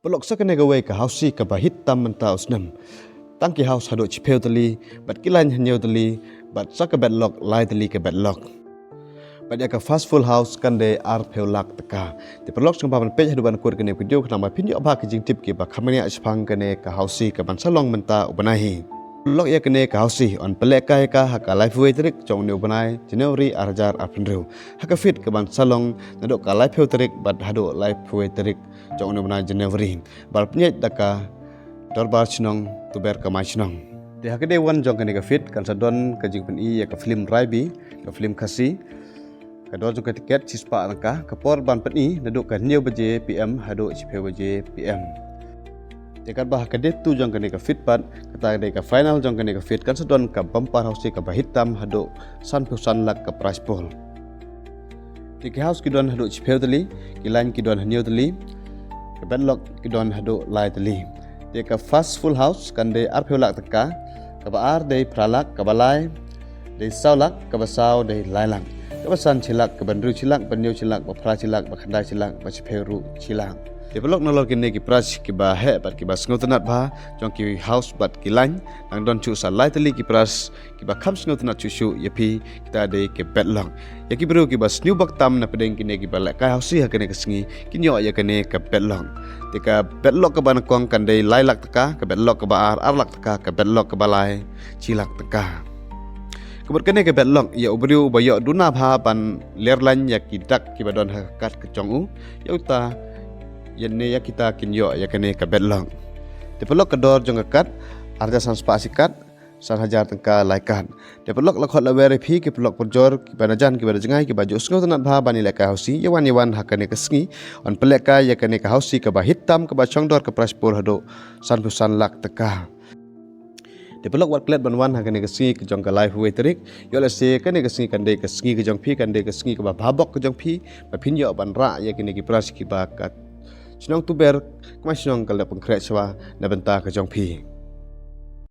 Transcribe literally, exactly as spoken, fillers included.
Paralok, sa kane kawei ka housie kaba hit tam mynta u snem. Tang ki house haduh shiphew tylli, bad ki line hynñiew tylli, bad sa ka bed lok lai tylli ka bed lok. Bad ïa ka first full house kan dei arphew lak tyngka. Te paralok, sngewbha ban peit haduh ban kut kane ka video khnang ba phin ïoh bha ki jingtip kiba kham bniah shaphang kane ka housie kaban sa long mynta u bnai hi. Paralok, ïa kane ka housie yn pynlehkai ïa ka ha ka laiphew wei tarik jong une u bnai January ar hajar arphew hynriew, ha ka phase kaban sa long naduh ka laiphew tarik bad haduh laiphew wei tarik jong une u bnai January, bad pynïaid da ka Dorbar Shnong Tuber Kamai Shnong. Te ha ka day one jong kane ka phase kan sa don ka jingpyni ïa ka film Raibi, ka film Khasi. Ka dor jong ka tiket shispah tyngka, ka por ban pyni naduh ka hynñiew baje P M haduh shiphew baje P M. Te katba ha ka day two jong kane ka phase pat, kata ka dei ka final jong kane ka phase, kan sa don ka bumper housie kaba hit tam haduh sanphew san lak ka prize pool. Te ki house ki don haduh shiphew tylli, ki line ki don hynñiew tylli, ka bed lok ki don haduh lai tylli. Te ka first full house kan dei arphew lak tyngka, kaba ar dei phra lak, kaba lai dei saw lak, kaba saw dei lai lak, kaba san shi lak, kaba hynriew shi lak, ba hynñiew shi lak, ba phra shi lak, ba khyndai shi lak, ba shiphew ruh shi lak. Te paralok, nalor kine ki prize kiba heh bad kiba sngewtynnat bha jong ki house bad ki line, nang don shuh sa lai tylli ki prize kiba kham sngewtynnat shuh shuh ïa phi, kita dei ka bed lok. Ïa ki briew kiba sniew bak tam na pdeng kine kiba lehkai housie ha kane ka sngi, kin ïoh ïa kane ka bed lok. Te ka bed lok kaba nyngkong kan dei lai lak tyngka, ka bed lok kaba ar ar lak tyngka, ka bed lok kaba lai shi lak tyngka. Ka mut kane ka bed lok, ïa u briew uba ïoh duna bha ban ler line ïa ki dak kiba don ha ka card ka jong u, ïa uta, ïa ne ïa kita kin ïoh ïa kane ka bed lok. Te paralok, ka dor jong ka card ar hajar san spah shi card, san hajar tyngka lai card. Te paralok, la khot la wer ïa phi ki paralok parajor kiba na jan kiba na jngai kiba ju sngewtynnat bha ban ïalehkai housie, ïa wan ïa wan ha kane ka sngi, yn pynlehkai ïa kane ka housie kaba hit tam kaba shong dor ka prize pool haduh sanphew san lak tyngka. Te paralok, wat klet ban wan ha kane ka sngi ka jong ka laiphew wei tarik. Ïoh lehse kane ka sngi kan dei ka sngi ka jong phi, kan dei ka sngi kaba bha bok ka jong phi, ba phin ïoh ban rah ïa kine ki prize kiba ka shnong Tuber Kamai Shnong ka la pynkhreh shwa na bynta ka jong phi.